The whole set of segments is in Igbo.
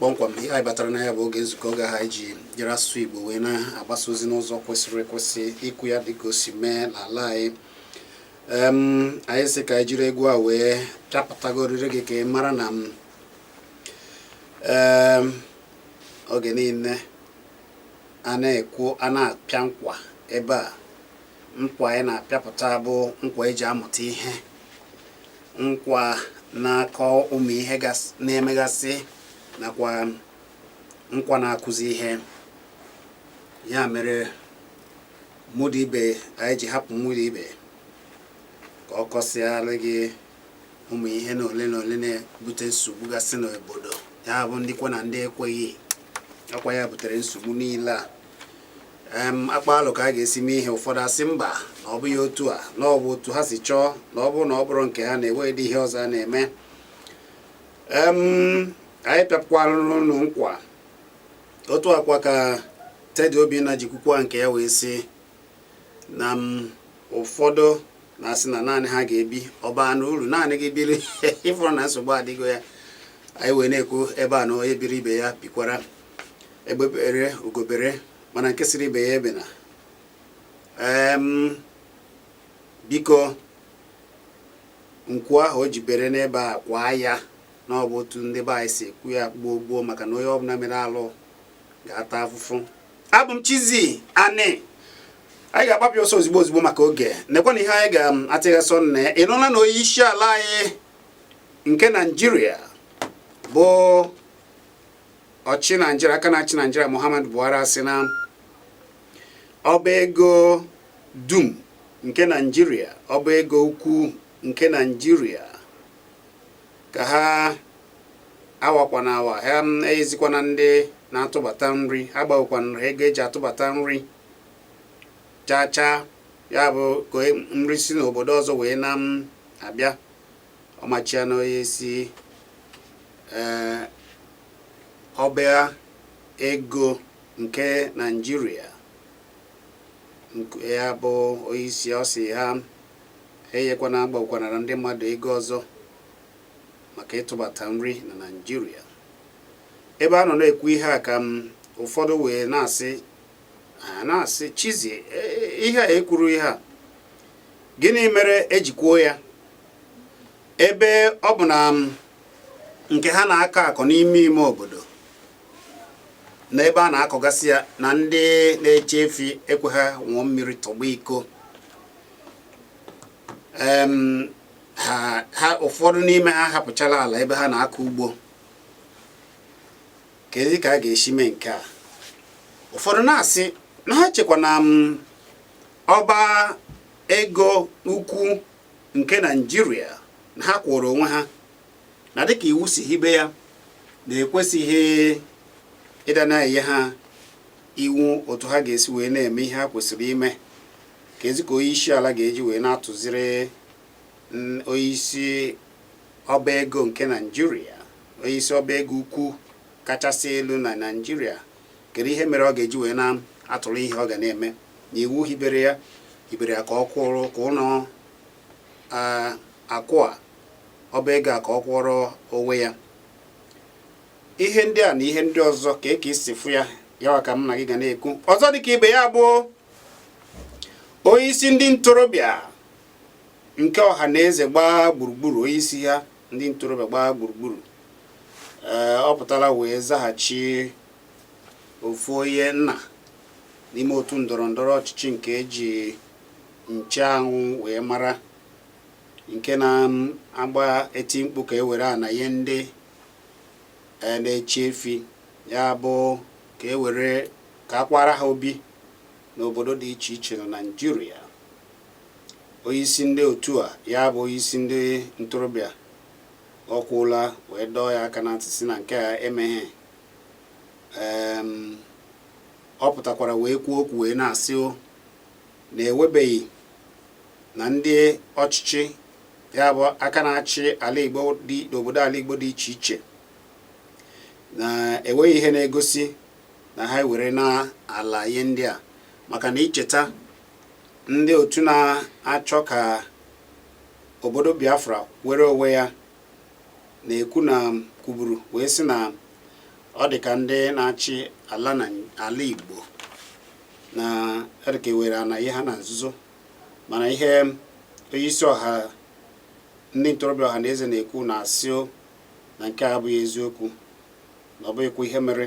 Kpọmkwem ihe anyị batara na ya bụ oge nzukọ, oge ha anyị ji jiri asụsụ Igbo wee na-agbasa ozi n'ụzọ kwesịrị ekwesị, ikwu ya dịka o si mee n'ala anyị. Anyị sị ka anyị jiri egwu a wee pịapụtagoriri gị ka ị mara na m oge niile a na-ekwu, a na-apịa nkwa ebe a, nkwa anyị na-apịapụta bụ nkwa eji amụta ihe, nkwa na-akọ ụmụ ihe na-emegasị, nakwa nkwa na-akụzi ihe. Ya mere Mudibe, anyị ji hapụ Mudibe ka ọ kọsịara gị ụmụ ihe na ole na ole na-ebute nsogbu gasị n'obodo, ya bụ ndị kwe na ndị ekweghị. Ọkwa ya butere nsogbu niile a. Akpa alụ ka a ga-esi mee ihe, ụfọdụ asị mba, na ọ bụghị otu a, na ọ bụ otu ha si chọọ, na ọ bụrụ na ọ bụrụ nke ha na-enweghị ihe ọzọ a na-eme. Anyị pịakwara unu nkwa otu akwa ka Teddy Obinna ji kwukwa nke ya wee sị na m ụfọdụ na-asị na naanị ha ga-ebi ọba na uru naanị gị biri, ịfụrụ na nsogbu adịgo ya. Anyị wee na-ekwu ebe a na onye biri ibe ya bikwara, egbe bere ugobere, mana nke siri ibe ya ebena. Biko, nkwu ahụ o ji bere n'ebe a kwaa ya na ọ bụ otu ndị be anyị si ekwu ya gboo gboo, maka na onye ọbụla mere alụ ga-ata afụfụ. Abụ m Chizzy Ani. Anyị ga-agbapụ ọsọ ozugbo ozugbo maka oge. Nekwa na ihe anyị ga-atịghasọ nna ya. Ị nụla na onye isi ala anyị nke Naijiria bụ ọchị Naijiria, aka na-achị Naijiria, Muhammadu Buhari, sị na ọba ego dum nke Naijiria, ọba ego ukwu nke Naijiria, ka ha awakwana awa, ha enyezikwana ndị na-atụbata nri, ha gbanwekwana ego eji atụbata nri chaa chaa, ya bụ ka nri si n'obodo ọzọ wee na m abịa. Ọmachia na onye si ee ọba ego nke Naijiria, ya bụ onye isi, ọ sị ha enyekwana, agbakwanara ndị mmadụ ego ọzọ maka ịtụbata nri na Naijiria. Ebe a nọ na-ekwu ihe a ka m ụfọdụ wee na-asị, ha na-asị, "Chizzy, ihe a ekwuru, ihe a, gịnị mere eji kwuo ya, ebe ọ bụ na nke ha na-akọ akọ n'ime ime obodo na ebe a na-akọgasị ya na ndị na-eche efi ekwe ha ṅụọ mmiri tọgbọ iko?" Ha ụfọdụ n'ime ha hapụchala ala ebe ha na-akọ ugbo. Kedu ka a ga-esi mee nke a? Ụfọdụ na-asị na ha chekwa na m ọba ego ukwu nke Naijiria na ha kwụrụ onwe ha, na dịka iwu si hibe ya, na ekwesịghị ịda na-enye ha iwu otu ha ga-esi wee na-eme ihe ha kwesịrị ime. Ka ezi ka onye isi ala ga-eji wee na-atụziri onye isi ọba ego nke Naijiria, onye isi ọba ego ukwu kachasị elu na Naijiria, kedu ihe mere ọ ga-eji wee na-atụrụ ihe ọ ga na-eme, na iwu hibere ya, hibere ya ka ọ kwụrụ ka ụlọ akụ a, ọba ego a, ka ọ kwụọrọ onwe ya? Ihe ndị a na ihe ndị ọzọ ka eke isi fụ ya, yawa ka m na gị ga na-ekwu. Ọzọ dịka ibe ya bụ onye isi ndị ntorobịa nke ọha na eze gbaa gburugburu, onye isi ha ndị ntorobịa gbaa gburugburu, ee, ọ pụtara wee zaghachi ofu onye nna n'ime otu ndọrọ ndọrọ ọchịchị nke eji ncheanwụ wee mara, nke na-agba eti mkpu ka e were ana ihe ndị na-echi efi, ya bụ ka e were ka akwara ha obi n'obodo dị iche iche na Naịjirịa. Onyeisi ndị otu a, ya bụ onyeisi ndị ntorobịa, ọ kwụla wee dọọ ya aka na ntị si na nke a emeghe. Ọ pụtakwara wee kwuo okwu wee na-asị o na ewebeghị na ndị ọchịchị, ya bụ aka na-achị ala Igbo dị n'obodo ala Igbo dị iche iche, na enweghị ihe na-egosi na ha were na ala ihe ndị a, maka na icheta ndị otu na-achọ ka obodo Biafra were onwe ya na-ekwu na kwuburu wee sị na Ọ dị ka ndị na-achị ala na ala Igbo na ọ dị ka ewere ana ihe ha na nzuzo, mana ihe onyeisi ọha ndị ntorobịa ọha na eze na-ekwu na-asị na nke a abụghị eziokwu, na ọ bụghịkwa ihe mere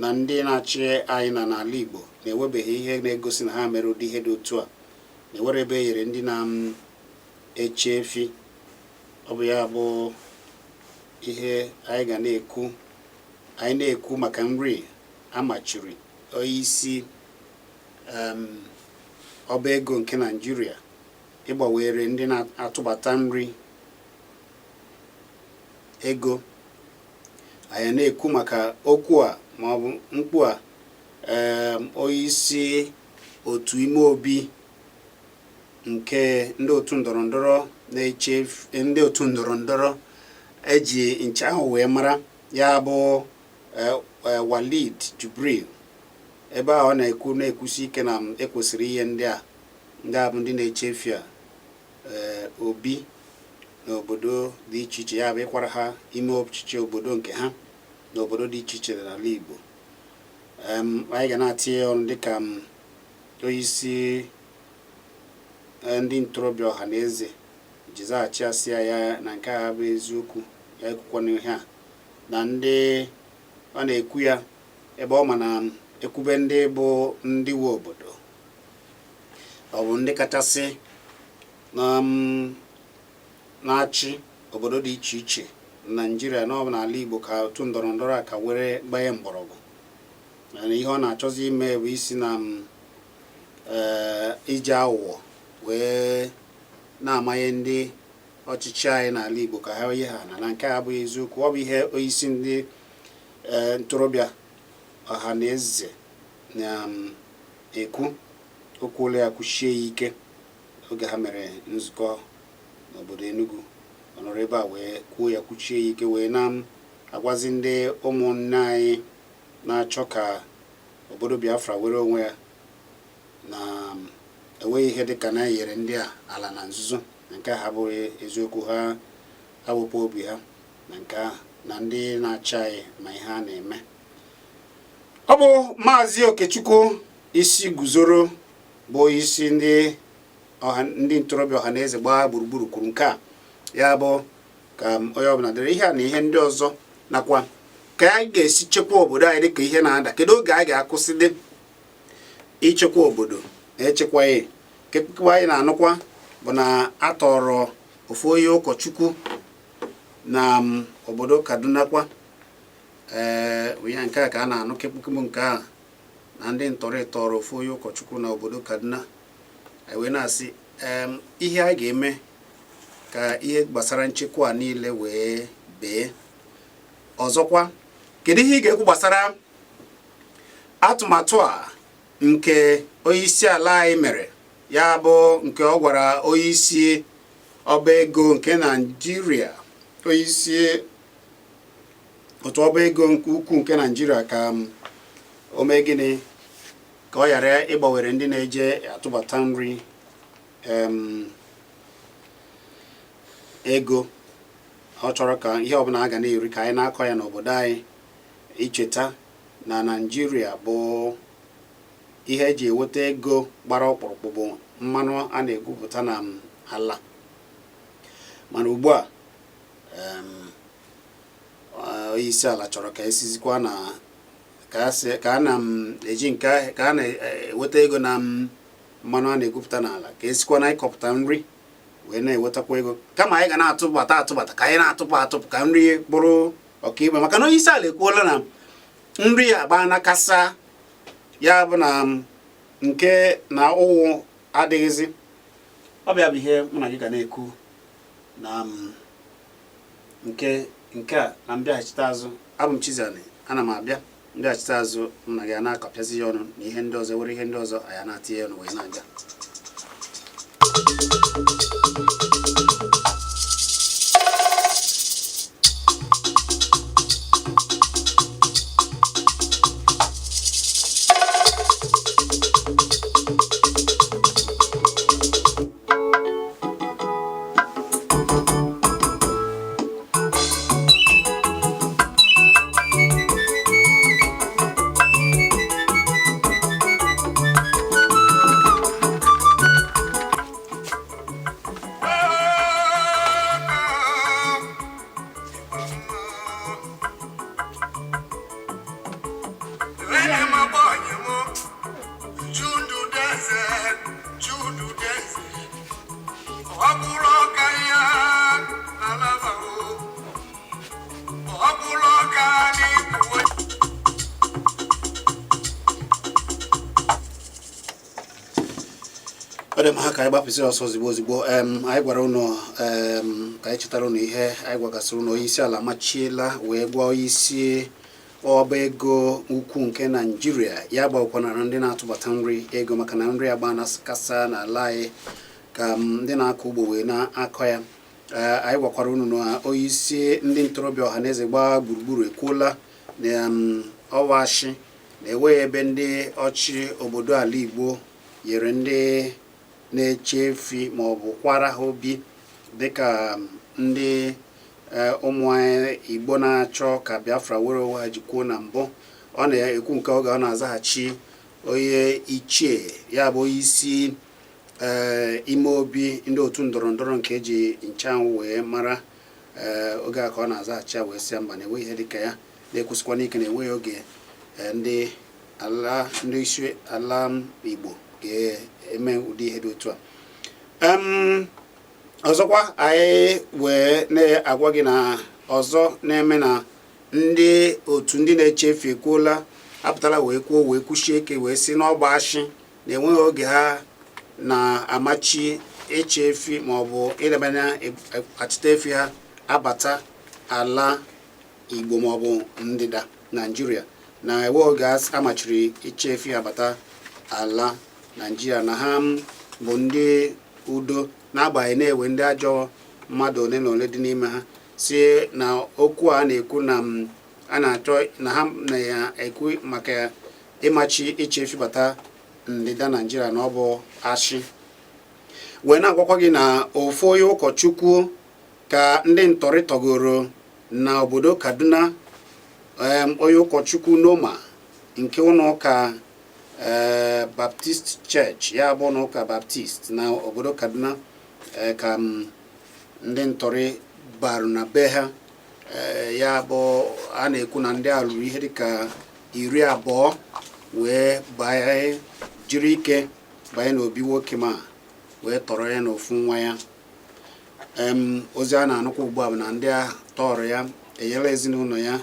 na ndị na-achị anyị na n'ala Igbo na-enwebeghị ihe na-egosi na ha mere ụdị ihe dị otu a, na enwere ebe e nyere ndị na-eche efi. Ọ bụ ya bụ ihe anyị ga na-ekwu. Anyị na-ekwu maka nri amachiri onyeisi ọba ego nke Naịjirịa ịgbawere ndị na-atụbata nri ego. Anyị na-ekwu maka okwu a ma ọ bụ mkpu a onyeisi otu ime obi nke ndị otu ndọrọndọrọ na-eche ndị otu ndọrọndọrọ eji nche ahụ wee mara ya bụ Walid Jubril, ebe a ọ na-ekwu na-ekwusi ike na ekwesịrị ihe ndị a ndị a bụ ndị na-eche efi a obi n'obodo dị iche iche, ya bụ ịkwara ha ime ọchịchị obodo nke ha n'obodo dị iche iche n'ala Igbo. Anyị ga na-atinye ọnụ dịka onyeisi ndị ntorobịa ọha na eze ji zaghachi asị ya na nke a bụ eziokwu, ya ekwukwana ihe a na ndị ọ na-ekwu ya ebe ọ ma na ekwube ndị bụ ndị nwe obodo, ọ bụ ndị kachasị na-achị obodo dị iche iche na Naịjirịa na ọ bụ n'ala Igbo ka otu ndọrọ ndọrọ a ka were gbanye mgbọrọgwụ. Mana ihe ọ na-achọzi ime bụ isi na iji aghụghọ wee na-amanye ndị ọchịchị anyị n'ala Igbo ka ha nye ha na nke a abụghị eziokwu. Ọ bụ ihe onyeisi ndị ntorobịa ọha na eze na-ekwu. O kwuola ya kwuchie ya ike oge ha mere nzukọ n'obodo Enugu. Ọ nọrọ ebe a wee kwuo ya kwuchie ya ike wee na-agwazi ndị ụmụnne anyị na-achọ ka obodo Biafra were onwe ya na enweghị ihe dịka na enyere ndị a ala na nzuzo, na nke a abụghị eziokwu. Ha wepụ obi ha na nke ahụ na ndị na-achị anyị ma ihe a na-eme. Ọ bụ Maazị Okechukwu isi guzoro bụ isi ndị ntorobịa ọha na eze gbaa gburugburu kwuru nke a, ya bụ ka onye ọbụla dịrị ihe a na ihe ndị ọzọ nakwa ka anyị ga-esi chekwa obodo anyị dịka ihe na-ada. Kedu oge anyị ga-akwụsịdị ichekwa obodo na echekwaghị? Kekwa anyị na-anụkwa bụ na a tọrọ ofu onye ụkọchukwu na obodo Kaduna kwa. Ee, ya nke a ka a na-anụ kekpukemụ nke a na ndị ntọrọ tọrọ ofu onye ụkọchukwu na obodo Kaduna. Anyị wee na-asị ihe a ga-eme ka ihe gbasara nchekwa a niile wee bee. Ọzọkwa, kedu ihe ị ga-ekwu gbasara atụmatụ a nke onyeisi ala anyị mere, ya bụ nke ọ gwara onyeisi ọba ego nke Naịjirịa, onyeisi otu ọba ego nke ukwu nke Naịjirịa, ka o mee gịnị ka ọ ghara ịgbanwere ndị na-eje atụbata nri ego? Ọ chọrọ ka ihe ọbụla a ga na-eri ka anyị na-akọ ya n'obodo anyị. Icheta na Naịjirịa bụ ihe eji enweta ego gbara ọkpụrụkpụ bụ mmanụ a na-egwupụta na ala, mana ugbu a onye isi ala chọrọ ka esizikwa na ka a na-eji nke ka a na-enweta ego na mmanụ a na-egwupụta n'ala, ka esikwa na ịkọpụta nri wee na-enwetakwa ego, kama anyị ga na-atụbata atụbata, ka anyị na-atụpụ atụpụ ka nri bụrụ ọkaibe. Maka na onye isi ala ekwuola na nri agba na kasa, ya bụ na nke na ụwụ adịghịzi. Ọ bịa bụ ihe mụ na gị ga na-ekwu na nke nke a na mbịaghachite azụ. Abụ m Chiziani, ana m abịa mbịaghachite azụ, m na gị a na-akọpịazi ya ọnụ na ihe ndị ọzọ, were ihe ndị ọzọ anyị na-atinye ọnụ wee na-aga. Ọ dị mma ka anyị gbapụsị ọsọ ozigbo ozigbo. Anyị gwara ụnụ, ka anyị chetara ụnụ ihe anyị gwagasịrị ụnụ. Onye isi ala machiela wee gwa onye isi ọba ego ukwu nke Naijiria ya gbakwanara ndị na-atụbata nri ego, maka na nri agba na-kasa n'ala anyị, ka ndị na-akọ ugbo wee na-akọ ya. Ee, anyị gwakwara unu na onye isi ndị ntorobịa Ọhaneze gbaa gburugburu ekwuola na ọwashi na-enweghị ebe ndị ọchị obodo ala Igbo nyere ndị na-eche efi ma ọ bụ kwara ha obi, dịka ndị ụmụ anyị Igbo na-achọ ka Biafra were onwe ha ji kwuo na mbụ. Ọ na-ekwu nke oge ọ na-azaghachi onye ichie ya bụ onye isi ee ime obi ndị otu ndọrọ ndọrọ nke eji nchanwụ wee mara. Ee, oge a ka ọ na-azaghachi ya wee sị ya mba, na-enweghị ihe dịka ya, na-ekwusịkwa n'ike na enweghị oge ndị ala ndị isi ala Igbo ga-eme ụdị ihe dị otu a. Ọzọkwa, anyị wee na-agwa gị na ọzọ na-eme na ndị otu ndị na-eche efi ekwuola, apụtala wee kwuo, wee kwuchie ike, wee sị n'ọgba ashị na enweghị oge ha na-amachi ịchị efi maọbụ ịdebanye achịta efi ha abata ala Igbo maọbụ ndịda Naijiria, na enweghị oge amachiri ịchị efi abata ala Naijiria, na ha bụ ndị udo, n'agbanyeghị na-ewe ndị ajọ mmadụ ole na ole dị n'ime ha, si na okwu a na-ekwu na a na-achọ na ha na-ekwu maka ịmachi ịchị efi bata ndịda Naijiria, na ọ bụ ashị. Wee na-agwakwa gị na ofu onye ụkọchukwu ka ndị ntọrị tọgoro na obodo Kaduna, onye ụkọchukwu Noma nke ụlọ ụka Baptist Church, ya bụ ụlọ ụka Baptist na obodo Kaduna, ka ndị ntọrị barụ na be ha. Ya bụ a na-ekwu na ndị a lụrụ ihe dịka 20 wee banye, jiri ike banye n'obi nwoke ma wee tọrọ ya na ofu nwa ya. Ozi a na-anụkwa ugbu a bụ na ndị a tọrọ ya enyela ezinụlọ ya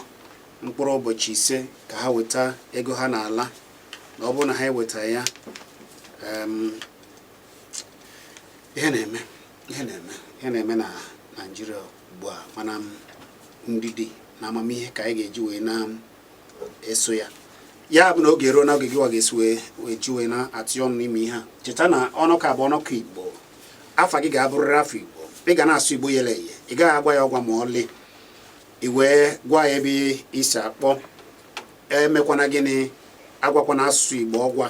mkpụrụ ụbọchị 5 ka ha weta ego ha n'ala, na ọ bụrụ na ha eweta ya. Ihe na-eme, ihe na-eme, ihe na-eme na Naijiria ugbu a, mana ndidi na amamihe ka anyị ga-eji wee na-eso ya. Ya bụ na oge eruo na oge gị wa ga-esi wee wee ji wee na-atị ọnụ n'ime ihe a. Cheta na ọnụka bụ ọnụka Igbo. Afa gị ga-abụrịrị afọ Igbo. Ị ga na-asụ Igbo yele eye, ị gaghị agwa ya ọgwa ma ọlị. I wee gwa ya ebe isi akpọ. Emekwana gịnị, agwakwana asụsụ Igbo ọgwa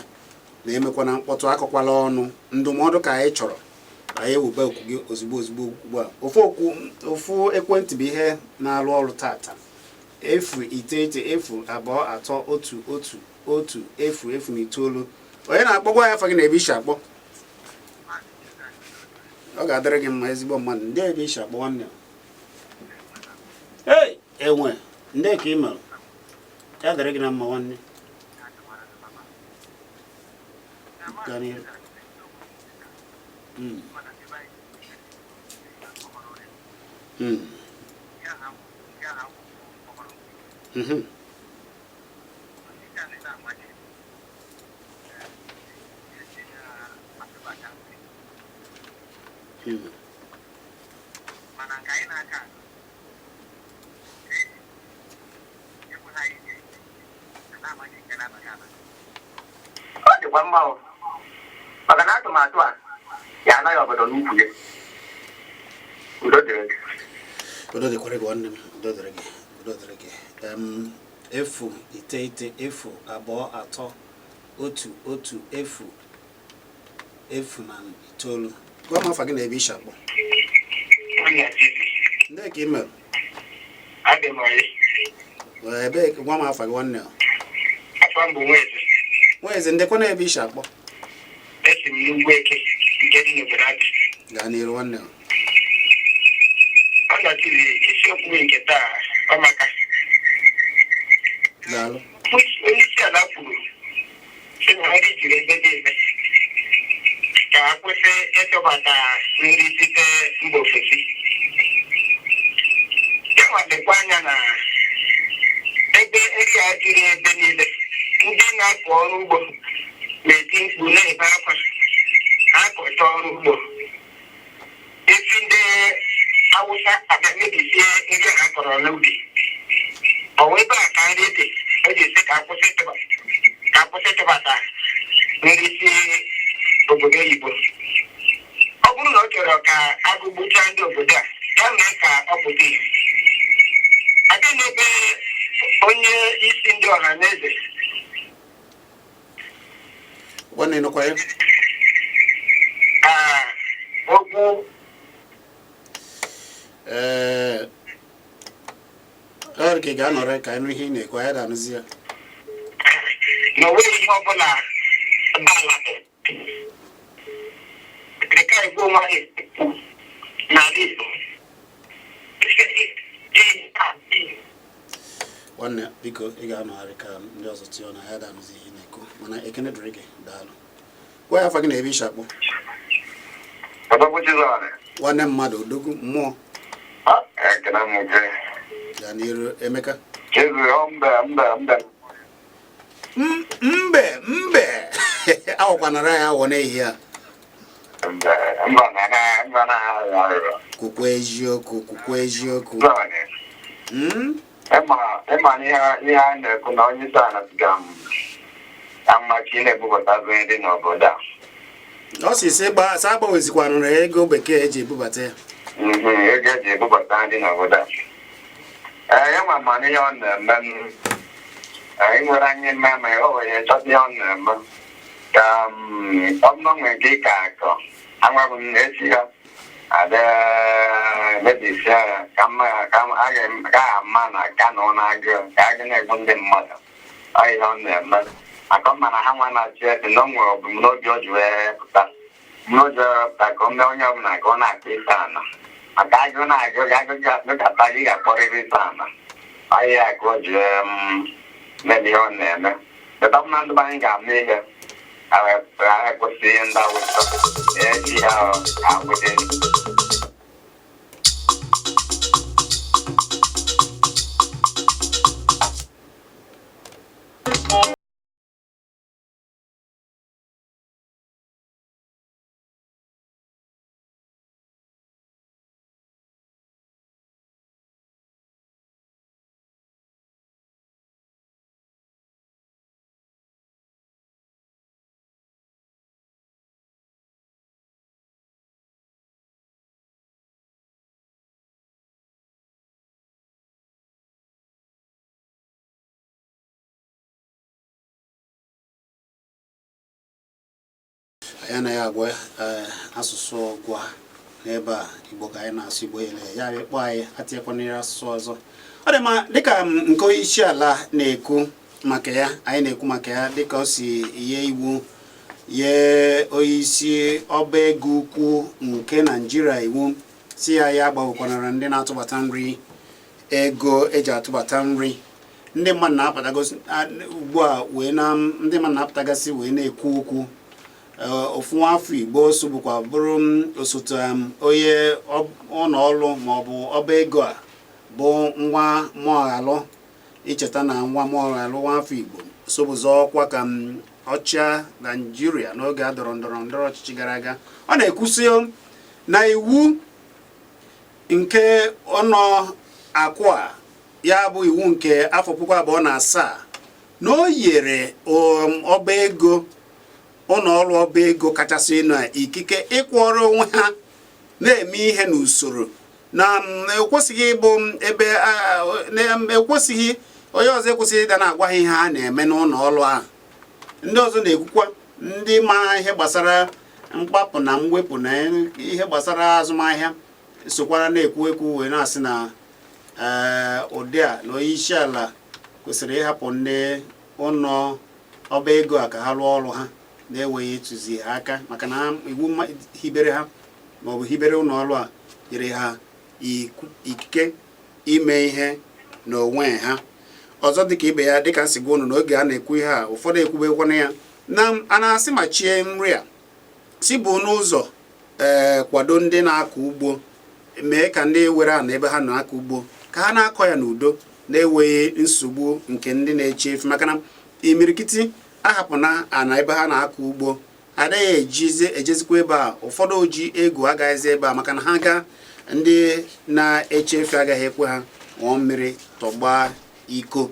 na emekwana mkpọtụ, akọkwala ọnụ. Ndụmọdụ ka anyị chọrọ. Anyị ewube okwu gị ozugbo ozugbo ugbu a. Ofu okwu, ofu ekwentị bụ ihe na-arụ ọrụ tata: 0 9 0 2 3 1 1 1 0 0 na 9. Onye na-akpọ, gwa ya afa gị na ebe isi akpọ. Ọ ga-adịrị gị mma, ezigbo mmadụ. Ndị ebe isi akpọ, nwanne? Ei, enwe ndị ka ị mere, ya dịrị gị na mma, nwanne. Gaa n'ihu. Mana nke anyị na-aka enweghị anyị ga-eji na-amaghị nke na-abaghị aba. Ọ dịkwa mma o, maka na atụmatụ a ya anaghị obodo n'ukwu ya. Udo dịrị gị. Udo dịkwara gị, nwanne m. Udo dịrị gị, udo dịrị gị. 0 9 0 2 3 1 1 0 0 na 9. Gwa m afa gị na ebe isi akpọ. Ndị ka ị mere? Adị m ọyị. Ebe, gwa m afa gị, nwanne. Afa m bụ Nweze. Nweze, ndekwa na ebe isi akpọ. Esi m n'ugwu Eke nke dị n'obodo Abịa. Gaa n'iru, nwanne. Ọnọchiri isiokwu nke taa ọ maka Daalụ. Onye isi ala kwuru sị na nri juru ebe niile, ka a kwụsị ịtụbata nri site mba ofesi. Ya nwadekwa anya na ebe nri a juru ebe niile, ndị na-akọ ọrụ ugbo na-eti mkpu, na-ebe akwa ha. Na-akọta ọrụ ugbo, efi ndị Awụsa abịa mebisie nri a kọrọ n'ubi. Ọ wụ ebe a ka nri dị eji sị ka akwụsị ịtụbata nri si obodo oyibo? Ọ bụrụ na ọ chọrọ ka agụ gbuchaa ndị obodo a, ya mee ka ọ pụta ihe. Abịa n'ebe onye isi ndị ọha na eze. Nwanne, nọkwa ya? Okwu. Ee, ọ dị ka ị ga-anọrọ ka anyị nụ ihe ị na-ekwu. Anyị ga-anụzi ya. Na o nweghị ihe ọbụla bala ka egbu onwe anyị n'ala Igbo. Nwanne, biko, ị ga-anọgharị ka ndị ọzọ tinye ọnụ. Anyị ga-anụzi ihe ị na-ekwu, mana ekene dịrị gị, daalụ. Gwa ya afa gị na ebe ishi akpọ. Ọdọkwu Chizọrị. Nwanne mmadụ, odogwu mmụọ. Ekene m gị. Gaa n'iru, Emeka. Chizu, ọ mbe mbe mbe. Mbe mbe awụkwanara ya awọ n'ehihie a. Mbe mba na na mba na arịrịọ. Kwukwa eziokwu, kwukwa eziokwu. Chizọrị. Ịma ịma na ihe a na-ekwu na onye isi ala ga m amachi na-ebubatazi nri n'obodo a. Ọ sị gba sị agbanwezikwanụrụ ego bekee eji ebubata ya. Ego eji ebubata nri n'obodo a. Ee, ya nwa mana ihe ọ na-eme m. Ee, ị nwere anya ime ma ọ nwere chọta ihe ọ na-eme. Ka ọ bụrụ nwere nke ịka akọ, anwabụ m echi ha ada mebisia ya ka mma ka a ga ka ama na ka nọ na-agụ ka agụ na-egbu ndị mmadụ. Ọ ihe ọ na-eme maka ọ ma na ha nwa na-achị eze na o nwere ebumnobi o ji wee pụta, ebumnobi o wee pụta ka o mee onye ọbụla ka ọ na-akpa ife ana, maka agụ na-agụ gị, agụ gụkata gị, ga-akpọrịrị ife ana. Ọ ihe a ka o ji wee mebe ihe ọ na-eme. Beta ọ bụ na ndị be anyị ga-ama ihe agha kwụsị ihe ndị Awụsa eji ha akwụsị. Anyị anaghị agwa asụsụ ọgwa n'ebe a. Igbo ka anyị na-asụ, Igbo ele ya ịkpọ anyị atinyekwanire asụsụ ọzọ. Ọ dị mma, dịka nke onye isi ala na-ekwu maka ya, anyị na-ekwu maka ya, dịka o si nye iwu, nye onye isi ọba ego ukwu nke Naijiria iwu si ya ya agbanwekwanara ndị na-atụbata nri ego eji atụbata nri. Ndị mmadụ na-apụtagosi ugbu a wee na ndị mmadụ na-apụtagasị wee na-ekwu okwu. Ofu afọ Igbo so bụkwa bụrụ osote onye ụlọ ọrụ maọbụ ọba ego a bụ nwa Moghalu. Icheta na nwa Moghalu, nwa afọ Igbo, sobụzọ ọkwa ka ọchịa Naijiria n'oge a dọrọ ndọrọ ndọrọ ọchịchị gara aga, ọ na-ekwusi na iwu nke ọnọ akụ a, ya bụ iwu nke afọ 2007, na o nyere ọba ego, ụlọ ọrụ ọba ego kachasị na ikike ịkwụọrọ onwe ha na-eme ihe n'usoro, na ekwesịghị ịbụ ebe ekwesịghị onye ọzọ ekwesịghị ịda na-agwa ha ihe ha na-eme n'ụlọ ọrụ ahụ. Ndị ọzọ na-ekwukwa, ndị ma ihe gbasara mkpapụ na mwepụ na ihe gbasara azụmahịa sokwara na-ekwu ekwu wee na-asị na ụdị a na onye isi ala kwesịrị ịhapụ ndị ụlọ ọba ego a ka ha rụọ ọrụ ha na-enweghị ịtụzi ha aka, maka na iwu hibere ha maọbụ hibere ụlọ ọrụ a nyere ha ikike ime ihe n'onwe ha. Ọzọ dịka ibe ya, dịka nsi gwa unu n'oge a na-ekwu ihe a, ụfọdụ ekwubekwana ya na a na-asị ma chie nri a si bụ n'ụzọ ee kwado ndị na-akọ ugbo, mee ka ndị were ana ebe ha na-akọ ugbo ka ha na-akọ ya n'udo na-enweghị nsogbu nke ndị na-eche efi, maka na imirikiti ahapụna ana ebe ha na-akọ ugbo. Anaghị ejizi ejezikwa ebe a. Ụfọdụ oji ego agaghịzi ebe a, maka na ha ga, ndị na-eche efi agaghị ekwe ha ṅụọ mmiri tọgba iko.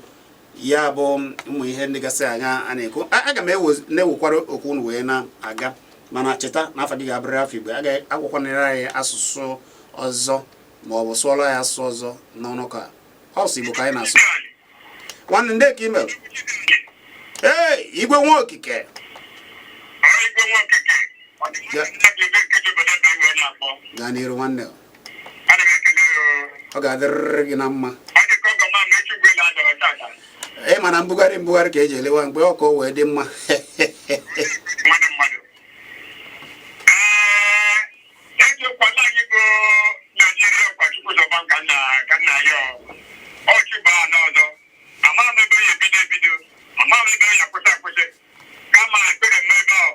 Ya bụ ụmụ ihe ndị gasị anya a na-ekwu. Aga m na-ewekwara okwu unu wee na-aga, mana cheta na afa gị ga-abụrịrị afa Igbo. Agaghị agwakwanara anyị asụsụ ọzọ ma ọ bụ sụọrọ ya asụsụ ọzọ n'ọnụ ka ọ sụ Igbo ka anyị na-asụ. Nwanne, ndị ka email ee, Igwe Nwa Okike. Igwe Nwa Okike. Gaa n'iru, nwanne. Ọ ga-adịrịrị gị na mma. Ị ma na mbugharị mbugharị ka eji elewa mgbe ọ ka o wee dị mma. Nwanne mmadụ, ee, ejikwala anyị bụ Naijiria kwa Chukwu zọba ka nna ya ọchịba anọ ọzọ. Ama m ebe ya ebido ebido, ama m ebe ya akwụsị akwụsị, kama ekpere m ebe ọ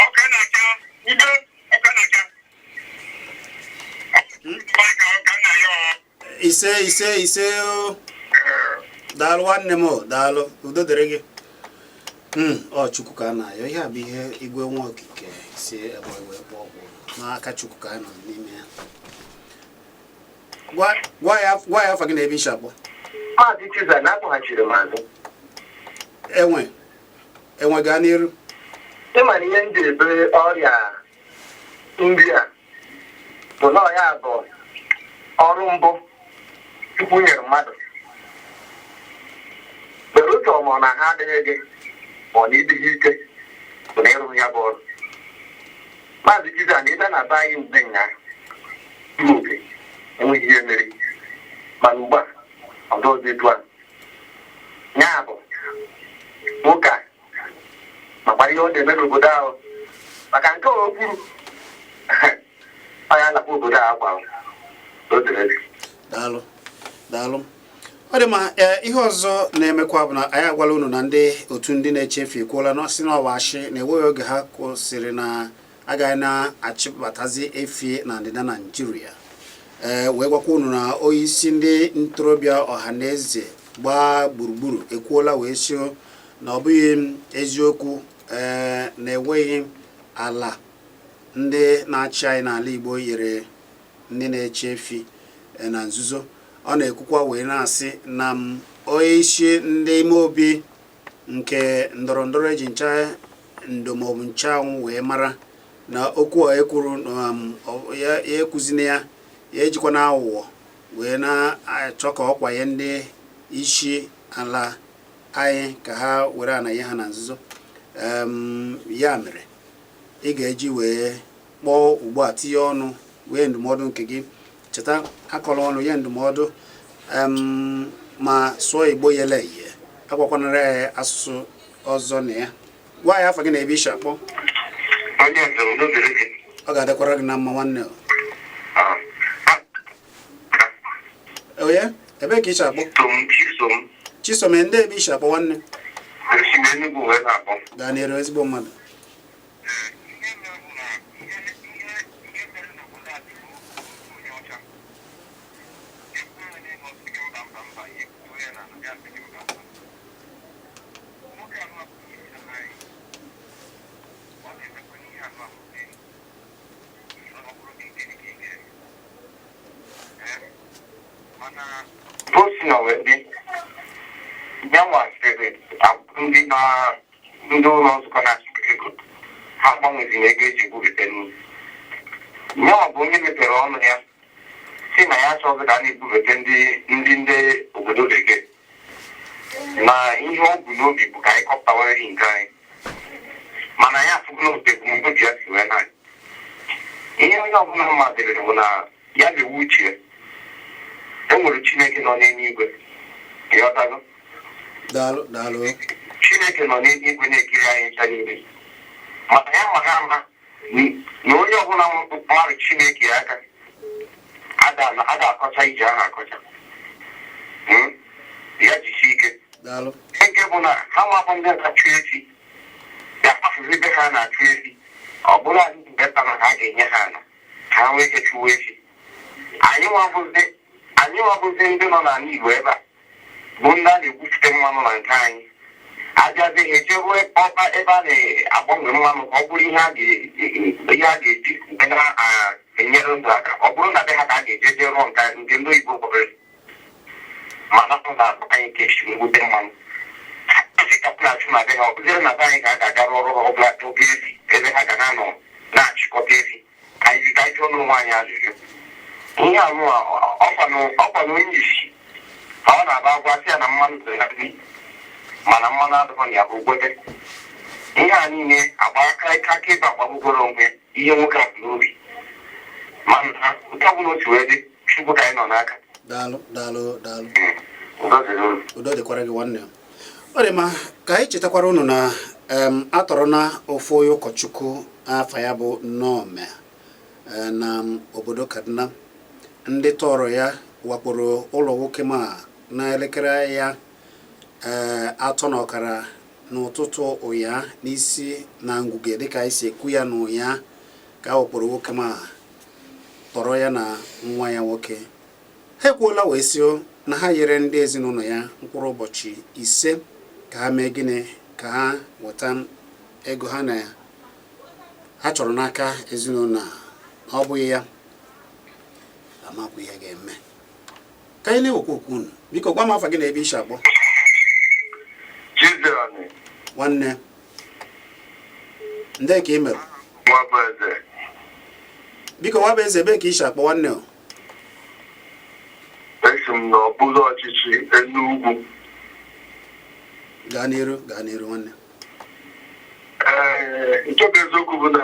ọka na-acha udo, ọka na-acha ka nna ya. Ise, ise, ise o. Daalụ, nwanne m o, daalụ. Udo dịrị gị. Ọ Chukwu ka a na-ayọ. Ihe a bụ ihe Igwe Nwa Okike si ebe wee kpọọ ọgwụ n'aka Chukwu ka a nọ n'ime ya. Gwa ya afa gị na ebe isi akpọ. Maazị Chiza, na-akpọghachiri m azụ. Enwe enwe, gaa n'iru. Ịma na ihe m ji ebe ọrịa nri a bụ na ọya bụ ọrụ mbụ Chukwu nyere mmadụ bere ụzọ, ma ọ na ha adịghị gị, ma ọ na ịdịghị ike, bụ na ịrụ ya bụ ọrụ. Maazị Chiza, na ịbịa na be anyị mgbe nya zuru oke, enweghị ihe mere, mana ugbu a ọ dị ọzọ etu a. Ya bụ nwoke a makwara ihe ọ na-eme n'obodo ahụ, maka nke o kwuru ọ ya lakwa obodo a akwa o dere. Daalụ, daalụ. Ọ dị mma. Ee, ihe ọzọ na-emekwa bụ na anyị agwala unu na ndị otu ndị na-eche efi ekwuola na ọsị na ọwa ashị na enweghị oge ha kwụsịrị na agaghị na-achịbatazi efi na ndịda Naijiria. Ee, wee gwakwa unu na onyeisi ndị ntorobịa ọha na eze gbaa gburugburu ekwuola wee sị na ọ bụghị eziokwu, ee, na enweghị ala ndị na-achị anyị n'ala Igbo nyere ndị na-eche efi na nzuzo. Ọ na-ekwukwa wee na-asị na m onye isi ndị ime obi nke ndọrọ ndọrọ eji ncha ndo maọbụ ncheanwụ wee mara na okwu a ekwuru na ya ekwuzina ya, ya ejikwa na aghụghọ wee na-achọ ka ọ kwanye ndị isi ala anyị ka ha were ana nye ha na nzuzo. Ya mere ị ga-eji wee kpọọ ugbu a, tinye ọnụ wee ndụmọdụ nke gị. Cheta, akọrọ ọnụ nye ndụmọdụ, ma sụọ Igbo yele eye, agwakwanara ya asụsụ ọzọ na ya. Gwa ya afa gị na ebe isi akpọ. Onye eze, udo dịrị gị. Ọ ga-adịkwara gị na mma, nwanne o. Onye, ebee ka isi akpọ? Tom, Chisom. Chisom, ndị ebe isi akpọ, nwanne? Esi m Enugu wee na-akpọ. Gaa n'iru, ezigbo mmadụ. Ihe mere bụ na ihe mere n'obodo a dị onye ọcha ekwu ya n'elu, ọsị gị mba, mba, mba. Ya ekwuo ya na ya asị gị mba, mba. Nwoke anụ abụghị isi anyị, ọ na-emekwa n'ihe anụ abụghị ọ bụrụ gị ike gị ike. Mana o si na wee dị ya nwasịrị ndị na ndị ụlọ nzukọ na-achịkọ ego ha gbanweziri ego eji egwupụta nri. Nyawa bụ onye mepere ọnụ ya si na ya achọghị ka a na-ebubata ndị obodo bekee, na ihe ọ bụ n'obi bụ ka anyị kọpụtawara nri nke anyị. Mana ya afụgo na otu ebumnobi ya si wee na ihe onye ọbụla mmadụrị bụ na ya na-ewu uche. E nwere Chineke nọ n'eluigwe, ịghọtago? Daalụ, daalụ. Chineke nọ n'eluigwe na-ekiri anyị ncha niile, maka ya mara ama na onye ọbụla mmadụ Chineke aka ada akọcha ije ahụ akọcha. Ya jisie ike. Daalụ. Nke bụ na ha nwabụ ndị na-achụ efi ga-akpafuzi ebe ha na-achụ efi. Ọ bụrụ anyị mgbe na ha ga-enye ha ala ka ha nwee ike chụwa efi. Anyị nwabụzi ndị nọ n'ala Igbo ebe a bụ ndị a na-egwupụta mmanụ na nke anyị abịazi ha ejeruo ọba ebe a. Agbanwe mmanụ ka ọ bụrụ ihe a ga-eji na-enyere ndụ aka, ọ bụrụ na be ha ka a ga-eje jee rụọ nke ndị oyibo kpọrọ, mana ọ na-akpa anyị ka esi nwute mmanụ esi ka na-achụ na be ha. Ọ bụzire na be anyị ka a ga-aga rụọ ọrụ ha ọbụla oge efi ebe ha ga na-anọ na-achịkọta efi. Anyị ga jụọ n'onwe anyị ajụjụ ihe anụa. Ọkwa na onye isi ka ọ na-aba agwa sị ya na mmanụ dị na nri, mana mmanụ adịghị na ya bụ gwete. Ihe a niile agba aka akaebe agbagbugoro onwe ihe nwoke a n'obi, mana nke ọbụla otu wee dị, Chukwu ka anyị nọ n'aka. Daalụ, daalụ, daalụ. Udo dịrị unu. Udo dịkwara gị, nwanne. Ọ dị mma ka anyị chetakwara unu na atọrọ na ofu onye ụkọchukwu afa ya bụ Nome na obodo Kaduna. Ndị tọrọ ya wakporo ụlọ nwoke ma na elekere ya 3:30 n'ụtụtụ ụnyaa n'isi na Ngwuge, dịka anyị si ekwu ya n'ụnyaa, ka a wakporo nwoke ma tọrọ ya na nwa ya nwoke. Ha ekwuola wee sị na ha nyere ndị ezinụlọ ya mkpụrụ ụbọchị 5 ka ha mee gịnị? Ka ha nweta ego ha na ha chọrọ n'aka ezinụlọ a. Ọ bụghị ya, amakwa ihe ga-eme. Ka anyị na-ewekwa okwu unu. Biko gwa m afa gị na ebe isi akpọ. Chizzy. Nwanne, ndị ka ị mere? Nwabụ Eze. Biko, nwa bụ eze, ebe ka isi akpọ, nwanne o? Esi m n'okpuru ọchịchị Enugu. Gaa n'iru, gaa n'iru, nwanne. Ee, nke bụ eziokwu bụ na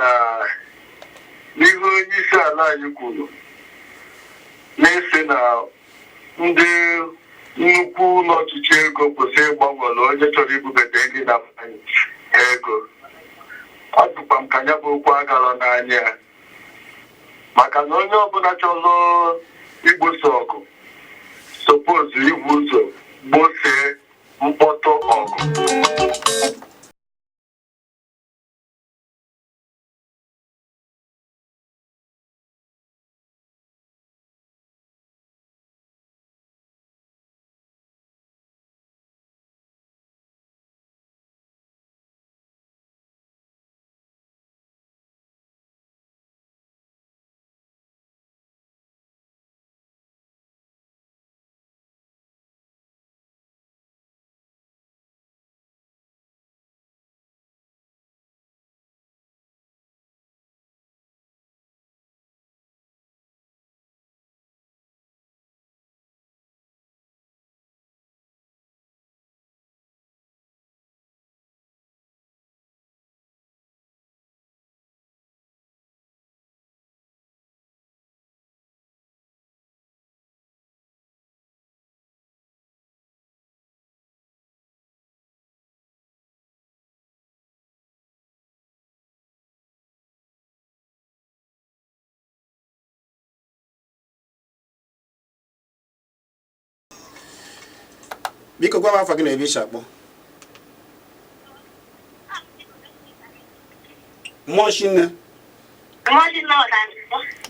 n'ihe onye isi ala anyị kwuru na-ese na ndị nnukwu ụlọ ọchịchị ego kwesịrị ịgbanwere onye chọrọ ibubata ndị na anyị ego, ọ dịkwa m ka ya bụ okwu agara n'anya ya, maka na onye ọbụla chọrọ igboso ọgụ suppose ibu ụzọ gbosee mkpọtụ ọgụ. Biko gwa m afa gị na ebe isi akpọ. Mmụọ shinne.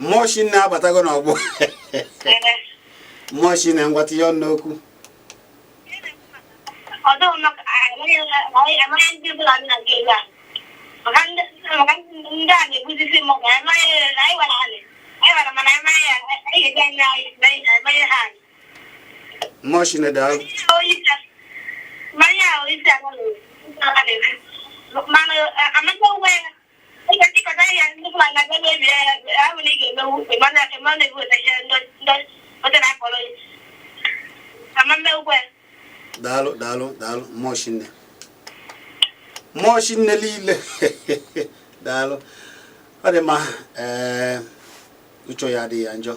Mmụọ shinne abatago n'ọgbọ. Mmụọ shinne, ngwa, tinye ọnụ n'okwu. Ọdụ maka amaghị ndị Fulani na-aga ebe a, maka ndị a na-egbuzisi mmadụ. Amaghị anyị gwara anyị, anyị gwara, mana amaghị ya. Anyị ga-eji anya anyị amaghị ha anyị. Mmụọ shinne, daalụ. Mmanya ahụ isi ala na-ekwu, mana amaka uwe ya ị ga-achịkọta ya. Ndị Fulani na-aga mebi ya, ya bụ na ị ga-emewu ịma na-ebu ya ndị oche na-akpọrọ ya ama mmewukwa ya. Daalụ, daalụ, daalụ, mmụọ shinne, mmụọ shinne niile, daalụ. Ọ dị mma. Ee, uche ya adịghị ya njọ.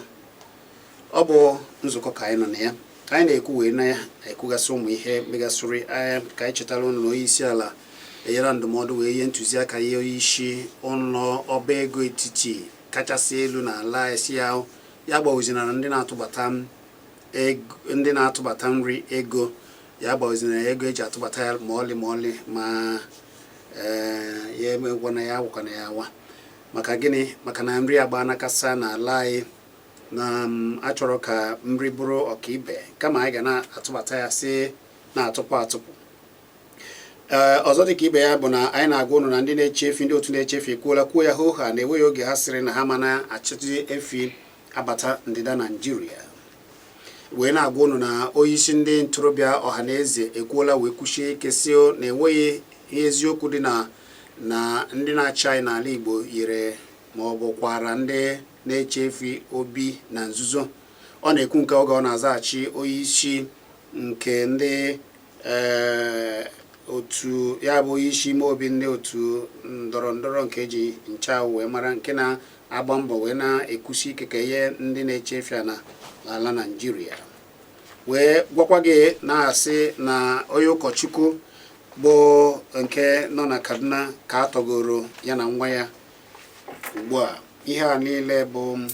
Ọ bụ nzukọ ka anyị nọ na ya, ka anyị na-ekwu wee na ya na-ekwugasị ụmụ ihe megasịrị anyị. Ka anyị chetara ụnụ na onye isi ala enyere ndụmọdụ wee nye ntụziaka ihe onye isi ụlọ ọba ego etiti kachasị elu n'ala anyị si ya ya gbawezinara ndị na-atụbata ego, ndị na-atụbata nri ego, ya gbawezinara ego eji atụbata ya ma ọlị ma ọlị, ma ee, ya emegwana ya, awụkwana ya awa. Maka gịnị? Maka na nri agba nakasa n'ala anyị na achọrọ ka nri bụrụ ọkaibe, kama anyị ga na-atụbata ya si na-atụpụ atụpụ. Ee, ọzọ dịka ibe ya bụ na anyị na-agwa ụnụ na ndị na-eche efi, ndị otu na-eche efi ekwuola kwuo ya hoo ha na-enweghị oge ha sịrị na ha ma na-achịtụ efi abata ndịda Naijiria. Wee na-agwa ụnụ na onyeisi ndị ntorobịa ọha na eze ekwuola wee kwuchie ike si na enweghị ihe eziokwu dị na ndị na-achị anyị n'ala Igbo yiri ma ọ bụ kwara ndị na-eche efi obi na nzuzo. Ọ na-ekwu nke oge ọ na-azaghachi onyeisi nke ndị otu ya bụ onyeisi ime obi ndị otu ndọrọ ndọrọ nke eji nchawụ wee mara, nke na-agba mbọ wee na-ekwusi ike ka ihe ndị na-eche efi a na ala Naijiria. Wee gwakwa gị na-asị na onye ụkọchukwu bụ nke nọ na Kaduna ka a tọgoro ya na nwa ya ugbu a. Ihe a niile bụ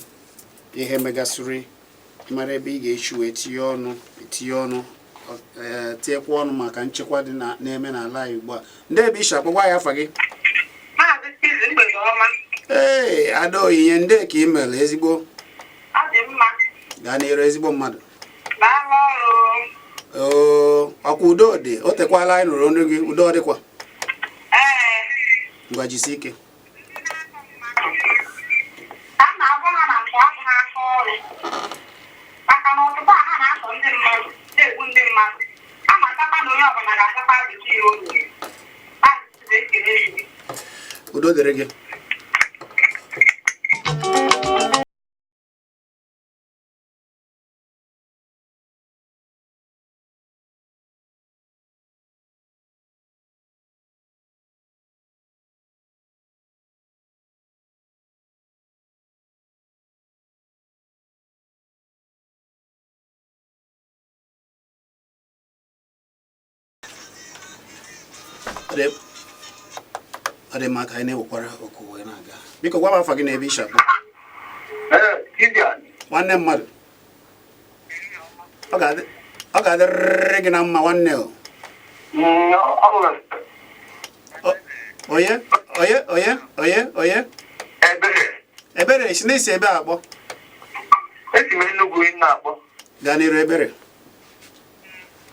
ihe megasịrị. Ịmara ebe ị ga-echi wee tinye ọnụ, etinye ọnụ, ee, tinyekwa ọnụ maka nchekwa dị na-eme n'ala anyị ugbu a. Ndị ebe ishi akpọgwa ya afa gị? Maazị Chizi, mgbede ọma. Ee, ada onyinye, ndị ka ị mere ezigbo? Ọ dị mma. Gaa n'iru, ezigbo mmadụ. Daalụ ọrụ. Oo, ọkwa udo dị. O tekwala anyị nụrụ ọnụ gị. Udo dịkwa. Ee. Ngwa, jisi ike. A na-agwa ha na nke abụghị aka ọrụ, maka na ọtụtụ a ha na-asọ ndị mmadụ, na-egbu ndị mmadụ. A matakwa na onye ọbụla ga-achakwa ajụjụ ihe o mere. Maazị Chizi, ekele gị. Udo dịrị gị. Ọ dị mma ka anyị na-ewekwara oku wee na-aga. Biko gwa m afa gị na ebe ishi akpọ. Ee, Gideon. Nwanne mmadụ, ọ ga-adịrịrị gị na mma, nwanne o. Ọ bụ Onye onye onye onye onye? Ebere. Ebere si na-esi ebe a akpọ? Esi m Enugu na-akpọ. Gaa n'iru, Ebere.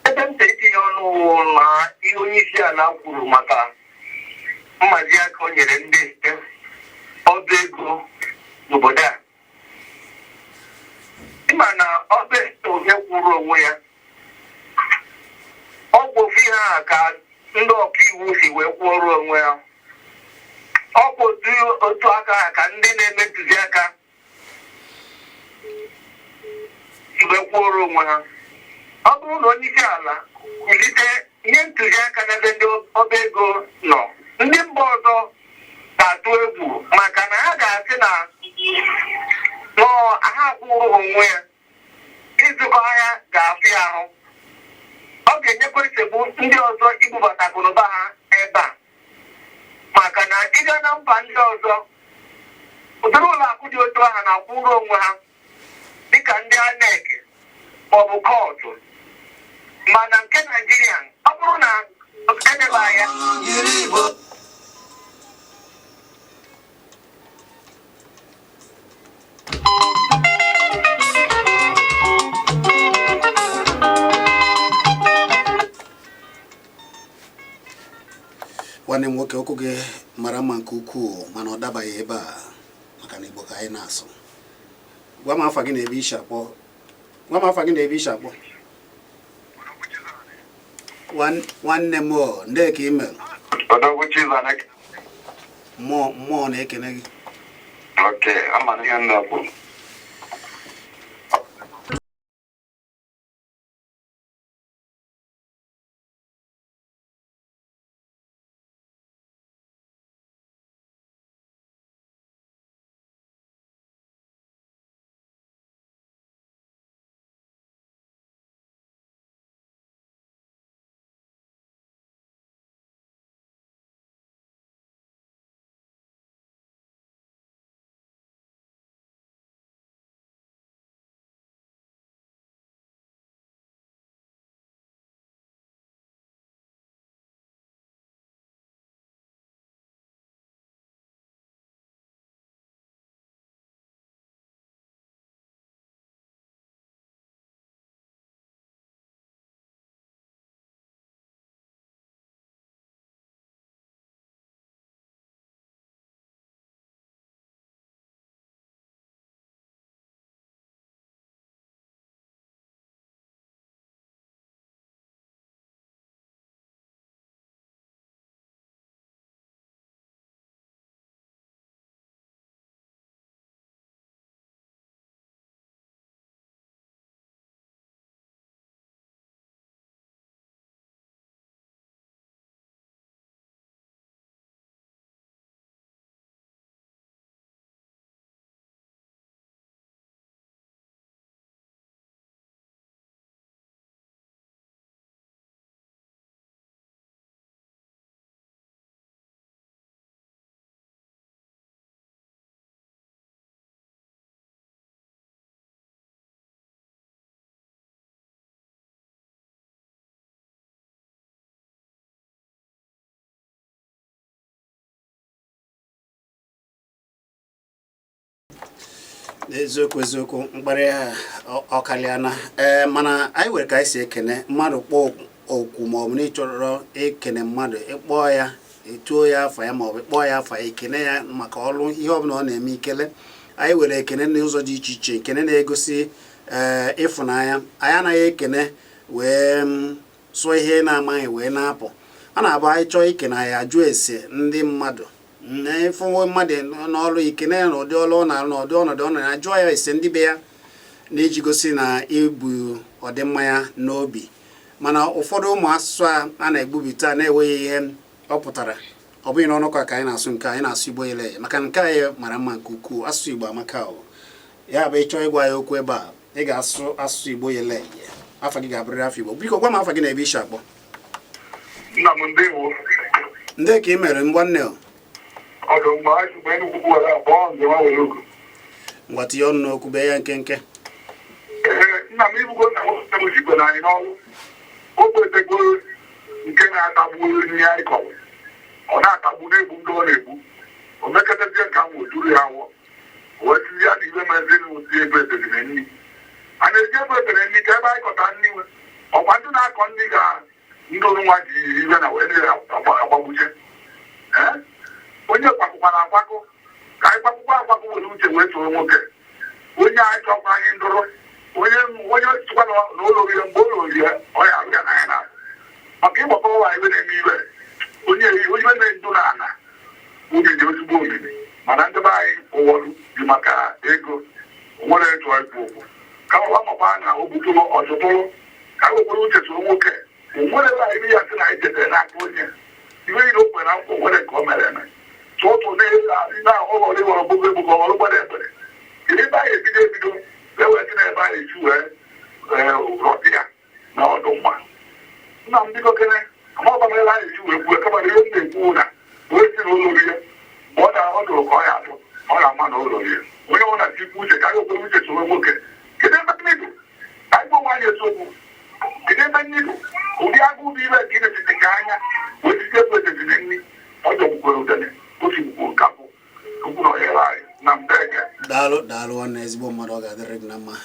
Ebe m si etinye ọnụ wụ na ihe onye isi ala kwuru maka mmazi aka o nyere ndị ọba ego n'obodo a. Ịma na ọba ego onye kwuru onwe ya, ọ bụ ofu ihe a ka ndị ọkaiwu si wee kwụọrọ onwe ya. Ọ bụ otu aka ha ka ndị na-eme ntụziaka si wee kwụọrọ onwe ha. Ọ bụrụ na onye isi ala kulite nye ntụziaka n'ebe ndị ọba ego nọ, ndị mba ọzọ ga-atụ egwu, maka na ha ga-asị na nọọ ha kwụrụ onwe ya, ịzụkọ ahịa ga-afịa ahụ. Ọ ga-enyekwa nsogbu ndị ọzọ ibubata akụnụba ha ebe a, maka na ịga na mba ndị ọzọ, ụdịrị ụlọ akụ dị otu ahụ na-akwụrụ onwe ha, dịka ndị INEC maọbụ kọtụ. Mana nke Naijiria, ọ bụrụ na edeba ya Nwanne m nwoke, okwu gị mara mma nke ukwuu, mana ọ dabaghị ebe a, maka na Igbo ka anyị na-asụ. Gwa m afa gị na ebe ishi akpọ. Gwa m afa gị na ebe ishi akpọ. Nwanne m o, ndee ka email. Odogwu Chizana. Mmụọ mmụọ na-ekene gị. Ok, ama na ihe m na-ekwu. Eziokwu, eziokwu, mkparị a ọkalịana. Ee, mana anyị nwere ka anyị si ekene mmadụ. Kpọọ okwu maọbụ na ịchọrọ ekene mmadụ, ịkpọọ ya, etuo ya afa ya, maọbụ ịkpọọ ya afa ya, ekene ya maka ọrụ ihe ọbụla ọ na-eme. Ikele anyị were ekene n'ụzọ dị iche iche. Ekene na-egosi ee ịfụnanya. Anyị anaghị ekene wee sụọ ihe na-amaghị wee na-apụ. A na-abụ anyị chọọ ikene, anyị ajụ ese ndị mmadụ. Ịfụ mmadụ n'ọrụ, ikene ya n'ụdị ọrụ ọ na-arụ, n'ụdị ọnọdụ ọ nọ ya, jụọ ya ese ndị be ya, na-iji gosi na ibu ọdịmma ya n'obi. Mana ụfọdụ ụmụ asụsụ a na-egbubi taa na-enweghị ihe ọ pụtara. Ọ bụghị n'ọnụ ka anyị na-asụ nke anyị na-asụ Igbo ele, maka nke anyị mara mma nke ukwuu. Asụsụ Igbo amaka. O ya bụ ịchọọ ịgwa ya okwu ebe a, ị ga-asụ asụsụ Igbo yele eye. Afa gị ga-abụrịrị afọ Igbo. Biko gwa m afa gị na ebe isi akpọ. Nna m, ndewo. Ndị ka ị mere nwanne o? Ọdụ mgbe anyị mgbe Enugwu were abụọ njem were ogu. Ngwa, tinye ọnụ n'okwu, bee ya nkenke. Ee, nna m, ibugo na nwoke m jikwe na anyị n'ọrụ o kwetegoro nke na-atagbu nri anyị kọrọ. Ọ na-atagbu, na-egbu ndị ọ na-egbu. O mekọtazie nke ahụ, duru ya awọ wee tinye ya na ibe meziri ụdị ebe edebere nri a na-eji ebe edere nri ka ebe anyị kọta nri nwe. Ọkwa ndị na-akọ nri ka ndị nwa ji ibe na wee na-agbagbuche. Ee, onye kwakụkwara akwakụ ka anyị kwakụkwa akwakụ, were uche wee soro nwoke onye anyị chọkwa anyị ndụrụ onye onye chịkwa na ụlọ orire. Mgbe ụlọ orire ọ ya arụ ya n'anya na maka ịgbakọ ụwa ibe na-eme ibe onye onye na-endu na ana nwunye dị ezigbo omimi. Mana ndị be anyị ụwọdụ dị maka ego nwere ịchọ ikwu okwu kama ọ makwa na o butụrụ ọtụtụrụ ka e wekwere uche soro nwoke. O nwere ebe anyị ya sị na anyị jetere n'aka onye iwe niile o kwere na nkwa nwere nke o mere eme tụtụ na ọghọrọ ịghọrọ gbogbo egbugbo ọghọrọ gbara ekpere. Kedu ebe anyị ebido ebido wee wee sị na ebe anyị esi wee rọta ya na ọdụ mma? Nna m, biko kene amaọbamela anyị esi wee kwuo, kama na ihe m na-ekwu na wee si na ụlọ rie mgbe ọ dara ọ dụrụ ka ọ ya atụ ọ ga-ama na ụlọ rie. Onye ọ na-ati ikwu uche ka anyị okwere uche soro nwoke. Kedu ebe mmadụ anyị gwa onwe anyị eziokwu? Kedu ebe mmadụ ụdị agụụ dị ire ka ị na-etete ka anya wee site ebe etete nri ọ jọgbukwere udene o sigbukwu nkapụ okwu na ọyere anyị na mbege. Daalụ, daalụ nwanne, ezigbo mmadụ. Ọ ga-adịrị gị na mma.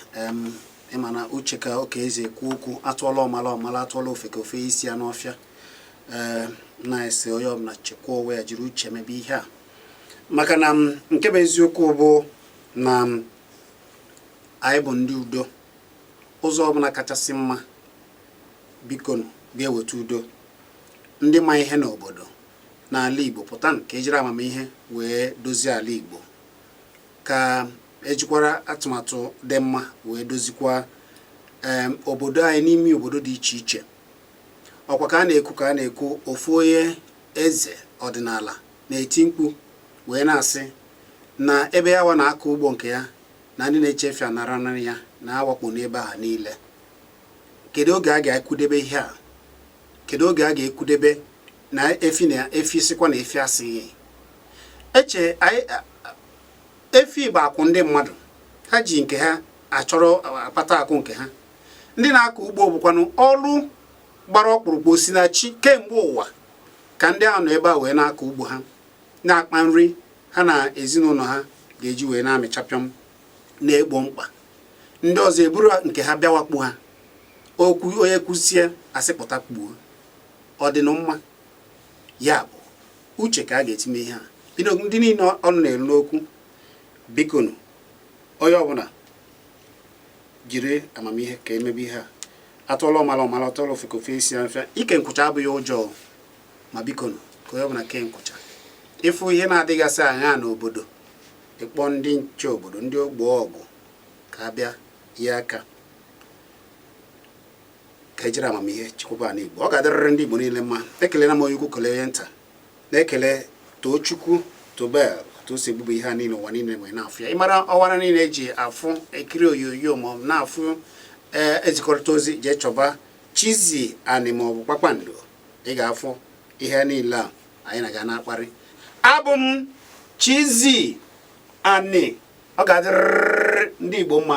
Ịma na uche ka oke eze ekwu okwu. Atụọla ọmala ọmala, atụọla ofe ka ofe isi ya n'ọfịa. Ee, na-ese onye ọbụla chekwaa onwe ya, jiri uche mebe ihe a, maka na nke bụ eziokwu bụ na anyị bụ ndị udo. Ụzọ ọbụla kachasị mma, biko, ga-eweta udo. Ndị ma ihe n'obodo n'ala Igbo pụta ka ejiri amamihe wee dozie ala Igbo, ka ejikwara atụmatụ dị mma wee dozikwa obodo anyị n'ime obodo dị iche iche. Ọkwa ka a na-ekwu, ka a na-ekwu, ofu onye eze ọdịnala na-eti mkpu wee na-asị na ebe ya wa na-akọ ugbo nke ya na ndị na-echefu anara ya na-awakpo n'ebe ahụ niile. Kedu oge a ga-ekwudebe ihe a? Kedu oge a ga-ekwudebe na efi na efi sịkwa na efi asịghị eche anyị? Efi bụ akwụ ndị mmadụ ha ji nke ha achọrọ akpata akụ nke ha. Ndị na-akọ ugbo bụkwanụ ọrụ gbara ọkpụrụkpụ si na chi kemgbe ụwa, ka ndị ahụ nọ ebe a wee na-akọ ugbo ha, na-akpa nri ha na ezinụlọ ha ga-eji wee na-amịchapịọm na-egbo mkpa. Ndị ọzọ eburu nke ha bịawakpu ha. Okwu onye kwusie, asịpụta kpuo ọ dị mma. Ya bụ uche ka a ga-etinye ihe a. Biko, ndị niile ọnụ na-eru n'okwu, bikonu, onye ọbụla jiri amamihe ka emebe ihe a. Atụọla ọmala ọmala, atụọla ofe ka ofe isi ya mfe. Ike nkwụcha abụghị ụjọ, ma bikonu, ka onye ọbụla kee nkwụcha. Ịfụ ihe na-adịgasị anya n'obodo, ịkpọ ndị nche obodo, ndị ogbo ọgụ, ka a bịa ihe aka ka ejiri amamihe chekwaba ala Igbo. Ọ ga-adịrịrị ndị Igbo niile mma. Ekelela m onye ukwu, kelee onye nta, na-ekele Tochukwu Tobel otu o si ebubo ihe a niile ụwa niile nwere na-afụ ya. Ịmara ọwara niile eji afụ ekiri onyonyo ma ọ bụ na-afụ ee ezikọrịta ozi, jee chọba Chizzy Ani ma ọ bụ Kpakpando, ị ga-afụ ihe niile a anyị na-aga na-akparị. Abụ m Chizzy Ani. Ọ ga-adịrịrị ndị Igbo mma.